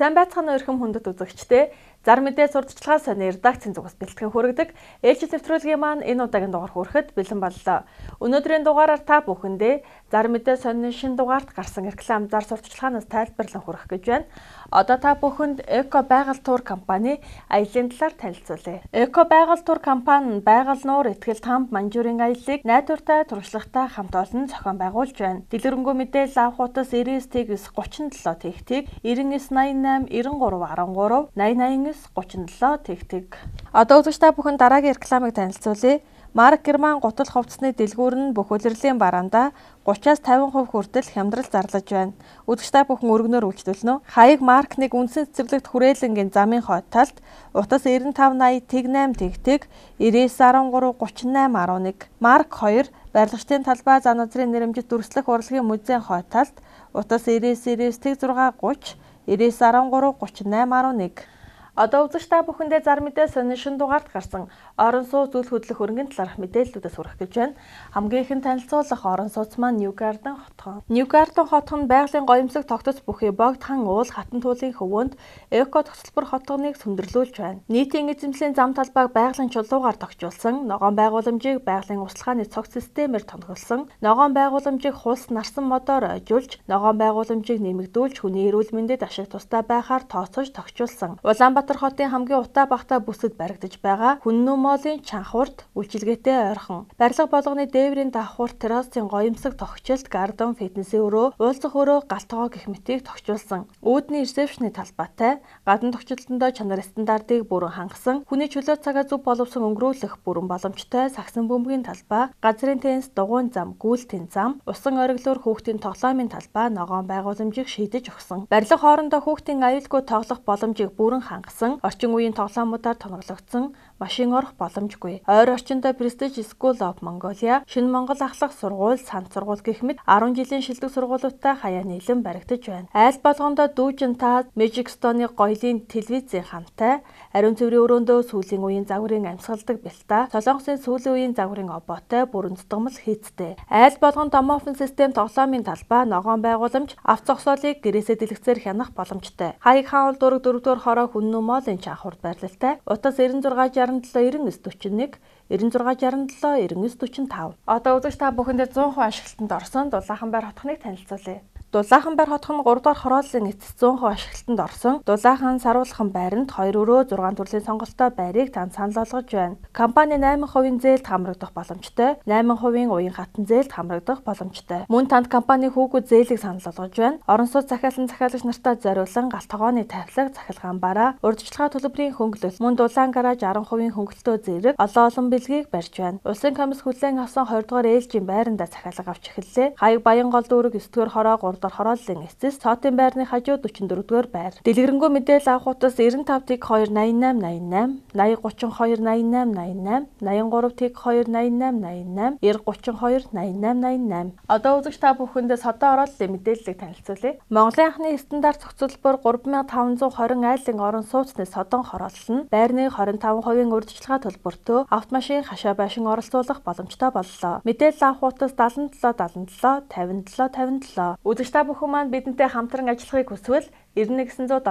Сайн байцгаана уу эрхэм хүндэт үзэгчдээ. Зар мэдээ сурталчилгаа сони редакцийн зүгээс бэлтгэн хүргэдэг ээлжит нэвтрүүлгийн маань энэ удаагийн дугаар хүрэхэд бэлэн боллоо. Өнөөдрийн дугаараар та бүхэндээ зар мэдээ сонины шинэ дугаарт гарсан реклам зар сурталчилгаанаас тайлбарлан хүргэх гэж байна. Одоо та бүхэнд Эко байгаль тур компани аяллаа талаар танилцуулъя. Эко байгаль тур компани нь байгаль нуур итгэл тамб манжуурын аяллыг найдвартай туршлагатай хамт олон зохион байгуулж байна. Дэлгэрэнгүй мэдээлэл авах утас 99 9 37 тэгтэг 99 88 93 13 80 89 37 тэгтэг. Одоо үзэгч та бүхэн дараагийн рекламыг танилцуулъя. Марк Герман гутал хувцсны дэлгүүр нь бүх улирлын бараандаа 30-аас 50% хүртэл хямдрал зарлаж байна. Үзэгч та бүхэн өргөнөөр үйлчлүүлнэ үү? Хаяг Марк 1 үндсэн цэцэрлэгт хүрээлэнгийн замын хойд талд утас 95 80 тэгнэм тэгтэг 99 13 38 11. Марк 2 барилгачдын талбай зан назрын нэрэмжит дүрслэх урлагийн музейн хойд талд утас 99 99 тэг 6 30 99 13 38 11. Одоо үзэгч та бүхэндээ зар мэдээ сонин шин дугаарт гарсан орон сууц үйл хөдлөх хөрөнгөний талаарх мэдээллүүдээс хүргэх гэж байна. Хамгийн ихэн танилцуулах орон сууц маань New Garden хотхон. New Garden хотхон байгалийн гоёмсог тогтоц бүхий богд хан уул хатан туулын хөвөөнд эко тогтолбор хотгоныг сүндэрлүүлж байна. Нийтийн эзэмшлийн зам талбайг байгалийн чулуугаар тогтжуулсан, ногоон байгууламжийг байгалийн услахааны цогц системээр тонхолсон, ногоон байгууламжийг хулс нарсан модоор ойжуулж, ногоон байгууламжийг нэмэгдүүлж хүний эрүүл мэндэд ашиг тустай байхаар тооцож тогтжуулсан. Улаанбаатар хотын хамгийн утаа багтаа бүсэд баригдаж байгаа Хүннү молын чанхурт үйлчилгээтэй ойрхон. Барилга болгоны дээврийн давхурт террасын гоёмсог тогтчлт гарден фитнесийн өрөө, уулзах өрөө, гал тогоо гэх мэтийг тогтжуулсан. Үүдний ресепшны талбайтай гадна тогтчлолтондоо чанар стандартыг бүрэн хангасан, хүний чөлөө цагаа зөв боловсон өнгөрүүлэх бүрэн боломжтой сагсан бөмбөгийн талбай, газрын теннис, дугуйн зам, гүйлтийн зам, усан ориглоор хүүхдийн тоглоомын талбай, ногоон байгууламжийг шийдэж өгсөн. Барилга хоорондоо хүүхдийн аюулгүй тоглох боломжийг бүрэн хангасан, орчин үеийн тоглоомуудаар тоноглогдсон, машин орох боломжгүй. Ойр орчиндөө Prestige School of Mongolia, Шинэ Монгол ахлах сургууль, Санд сургууль гэх мэт 10 жилийн шилдэг сургуулиудтай хаяа нийлэн баригдаж байна. Айл болгондоо дүүжин та Magic Stone-ы гоёлын телевизийн хамтай, ариун цэврийн өрөөндөө сүүлийн үеийн загварын амьсгалдаг бэлта, Солонгосын сүүлийн үеийн загварын оботой бүрэн дутгамал хийцтэй. Айл болгон домофон систем тоглоомын талбай, ногоон байгууламж, авто зогсоолыг гэрээсээ дэлгэцээр хянах боломжтой. Хаяг хаан уул дүүрэг 4-р хороо Хүннү молын чанхурд байрлалтай. Утас 96 67 99 41 96 67 99 45. Одоо үзэгч та бүхэндээ 100% ашиглалтанд орсон дулаахан байр хотхныг танилцуулъя. Дулаахан байр хотхон 3 дугаар хорооллын эцэс 100% ашиглалтанд орсон дулаахан саруулхан байранд 2 өрөө 6 төрлийн сонголттой байрыг танд санал болгож байна. Компани 8% зээлд хамрагдах боломжтой, 8% уян хатан зээлд хамрагдах боломжтой. Мөн танд компани хүүгүүд зээлийг санал болгож байна. Орон сууц захиалан захиалагч нартаа зориулан гал тогооны тавилга, цахилгаан бараа, урьдчилгаа төлбөрийн хөнгөлөлт, мөн дулаан гараж 10% хөнгөлөлтөө зэрэг олон олон бэлгийг барьж байна. Улсын комисс хүлээн авсан 20 дугаар ээлжийн байрандаа захиалга авч эхэллээ. Хаяг Баянгол дүүрэг 9 дугаар хороо 3 дугаар хорооллын эцэс цоотын байрны хажуу 44 дугаар байр. Дэлгэрэнгүй мэдээлэл авах утас 95 тэг 2 88 88 80 32 88 88 83 тэг 2 88 88 90 32 88 88. Одоо үзэгч та бүхэндээ содон орооллын мэдээллийг танилцуулъя. Монголын анхны стандарт зохицолбор 3520 айлын орон сууцны содон хороолол нь байрны 25% урьдчилгаа төлбөртөө автомашин хашаа байшин оролцуулах боломжтой боллоо. Мэдээлэл авах утас 77 77 57 57. Үзэгч та бүхэн маань бидэнтэй хамтран ажиллахыг хүсвэл 91 700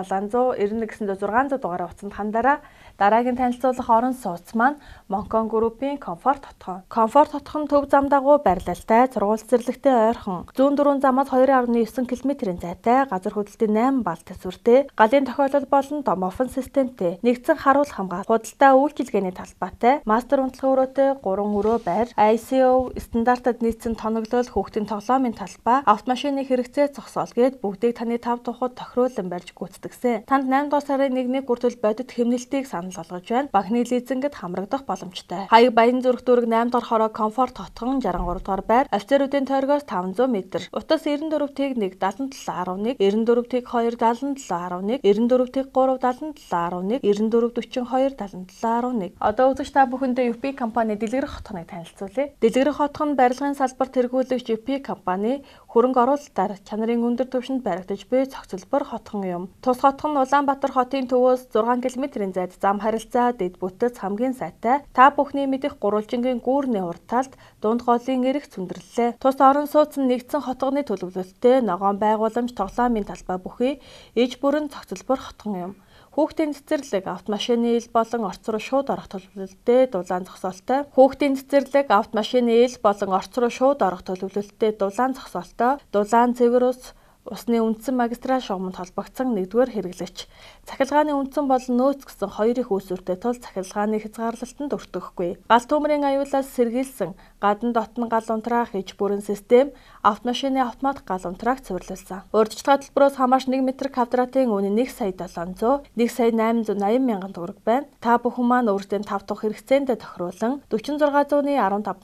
91 600 дугаараа утсанд хандараа. Дараагийн танилцуулах орон сууц маань Монкон группийн Комфорт хотхон. Комфорт хотхон төв зам дагуу байрлалтай, сургууль цэцэрлэгтэй ойрхон. Зүүн дөрвөн замаас 2.9 км-ийн зайтай, газар хөдлөлтийн 8 балл төсвөртэй, галын тохиолдол болон домофон системтэй, нэгдсэн харуул хамгаалалт, худалдаа үйлчилгээний талбайтай, мастер унтлагын өрөөтэй 3 өрөө байр, ICO стандартад нийцсэн тоноглол, хүүхдийн тоглоомын талбай, автомашины хэрэгцээ зогсоол гээд бүгдийг таны тав тухад тохируулан барьж гүйцэтгэсэн. Танд 8 дугаар сарын 1-ний хүртэл бодит хэмнэлтийг санал болгож байна. Банкны лизингэд хамрагдах боломжтой. Хаяг Баян зүрх дүүрэг 8 дугаар хороо Комфорт хотхон 63 дугаар байр, офицеруудын тойргоос 500 м. Утас 94 тэг 1 77 11 94 тэг 2 77 11 94 тэг 3 77 11 94 42 77 11. Одоо үзэгч та бүхэндээ UP компани дэлгэрэх хотхоныг танилцуулъя. Дэлгэрэх хотхон барилгын салбарт тэргүүлэгч UP компани хөрөнгө оруулалтаар чанарын өндөр түвшинд баригдаж буй цогцлбор хотхон. хотхон юм. Тус хотхон Улаанбаатар хотын төвөөс 6 км-ийн зайд зам харилцаа дэд бүтэц хамгийн сайтай. Та бүхний мэдэх гурвалжингийн гүүрний урд талд дунд голын эрэх цүндэрлээ. Тус орон сууц нь нэгдсэн хотгоны төлөвлөлттэй ногоон байгууламж тоглоомын талбай бүхий иж бүрэн цогцлбор хотхон юм. Хүүхдийн цэцэрлэг, автомашины ил болон орц руу шууд орох төлөвлөлттэй дулаан зогсоолтой. Хүүхдийн цэцэрлэг, автомашины ил болон орц руу шууд орох төлөвлөлттэй дулаан зогсоолтой. Дулаан цэвэр ус усны үндсэн магистрал шугамд холбогдсон нэгдүгээр хэрэглэгч. Цахилгааны үндсэн болон нөөц гэсэн хоёр их үүсвэртэй тул цахилгааны хязгаарлалтанд өртөхгүй. Гал төмрийн аюулаас сэргийлсэн гадна дотн гал унтраах иж бүрэн систем автомашины автомат гал унтраах цэвэрлүүлсэн. Урьдчилгаа төлбөрөөс хамаарч 1 м квадратын үнэ 1 сая 700, 1 сая 880 мянган төгрөг байна. Та бүхэн маань өөрсдийн 5 дахь хэрэгцээндээ тохируулан 46.15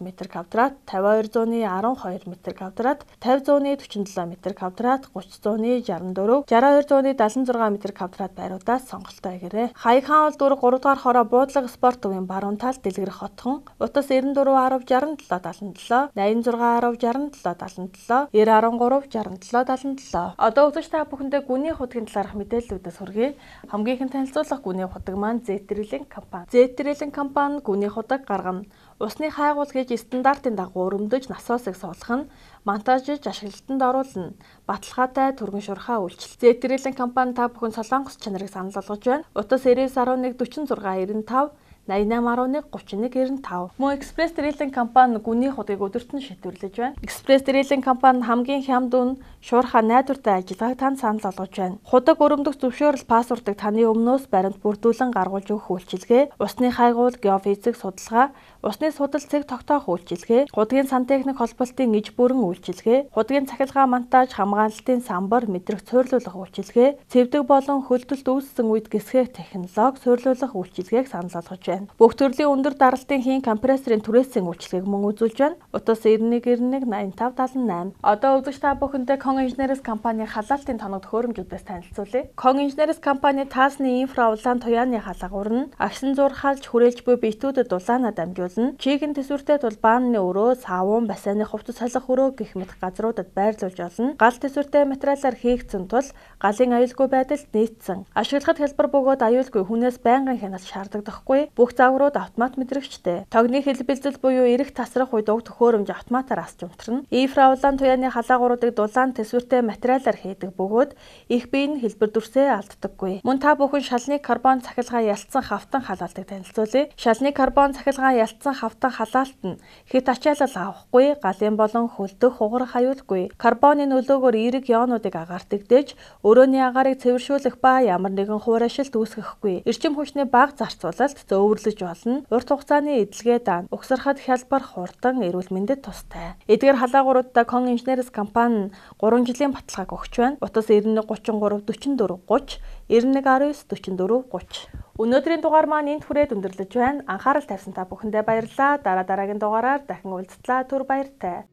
м квадрат, 52.12 м квадрат, 50.47 м квадрат, 30.64, 62.76 м квадрат байруудаас сонголтоо хийгээрэй. Хаяг хаан уул дүүрэг 3 дугаар хороо буудлага спорт төвийн баруун талд дэлгэрэх хотхон утас 94.67 77, 86.67 77, 90.13 67. Одоо үзэгч та бүхэндээ гүний худгийн талаарх мэдээллүүдээс хүргэе. Хамгийн ихэн танилцуулах гүний худаг маань Зэтрэлэн компани. Зэтрэлэн компани гүний худаг гаргана. Усны хайгуул гэж стандартын дагуу өрөмдөж насосыг суулгах нь монтажж ашиглалтанд оруулна. Баталгаатай түргэн шуурхай үйлчил. Зэтрэлэн компани та бүхэн Солонгос чанарыг санал болгож байна. Утас 99.11 46 95 88.11 31 95. Мөн Экспресс Drilling компани гүний худгийг өдөрт нь шийдвэрлэж байна. Экспресс Drilling компани хамгийн хямд үн шуурхай найдвартай ажиллагааг танд санал болгож байна. Худаг өрөмдөх зөвшөөрөл паспортыг таны өмнөөс баримт бүрдүүлэн гаргуулж өгөх үйлчилгээ, усны хайгуул, геофизик судалгаа, усны судал цэг тогтоох үйлчилгээ, худгийн сантехник холболтын иж бүрэн үйлчилгээ, худгийн цахилгаан монтаж, хамгаалалтын самбар, мэдрэх суйрлуулах үйлчилгээ, цэвдэг болон хөлдөлт үүссэн үед гисгэх технологи суйрлуулах үйлчилгээг санал болгож байна. Бүх төрлийн өндөр даралтын хийн компрессорын түрээсийн үйлчилгээг мөн үзүүлж байна. Утас 91 91 85 78. Одоо үзэгч та бүхэндээ Кон Инженерс компани халаалтын тоног төхөөрөмжүүдээс танилцуулъя. Кон Инженерс компани таасны инфра улаан туяаны халагуур нь агсан зурхалж хүрээлж буй биетүүдэд дулаанаа дамжуулна. Чигийн төсвөртэй тул баанны өрөө, савуун, басайны хувцас солих өрөө гэх мэт газруудад байрлуулж олно. Гал төсвөртэй материалаар хийгдсэн тул галын аюулгүй байдалд нийцсэн. Ашиглахад хэлбэр бөгөөд аюулгүй хүнээс байнгын хяналт шаардлагадахгүй. Бүх загварууд автомат мэдрэгчтэй. Тогны хэлбэлзэл буюу эрэх тасрах үед уг төхөөрөмж автоматар асч унтарна. Инфра улаан туяаны халагууруудыг дулаан төсвөртэй материалаар хийдэг бөгөөд их бие нь хэлбэр дүрсээ алддаггүй. Мөн та бүхэн шалны карбон цахилгаан ялцсан хавтан халаалтыг танилцуулъя. Шалны карбон цахилгаан ялцсан хавтан халаалт нь хэт ачаалал авахгүй, галын болон хөлдөх хугарах аюулгүй. Карбоны нөлөөгөөр эерэг ионуудыг агаарт эгдэж, өрөөний агаарыг цэвэршүүлэх ба ямар нэгэн хуурайшилт үүсгэхгүй. Эрчим хүчний бага зарцуулалт зөөвөрлөж болно. Урт хугацааны эдлэгээ даана. Угсархад хялбар, хурдан, эрүүл мэндэд тустай. Эдгээр халагууруудаа Кон Инженерс компани 3 жилийн баталгааг өгч байна. Утас 91 33 44 30, 91 19 44 30. Өнөөдрийн дугаар маань энд хүрээд өндөрлөж байна. Анхаарал тавьсан та бүхэндээ баярлалаа. Дараа дараагийн дугаараар дахин уулзтлаа. Түр баяртай.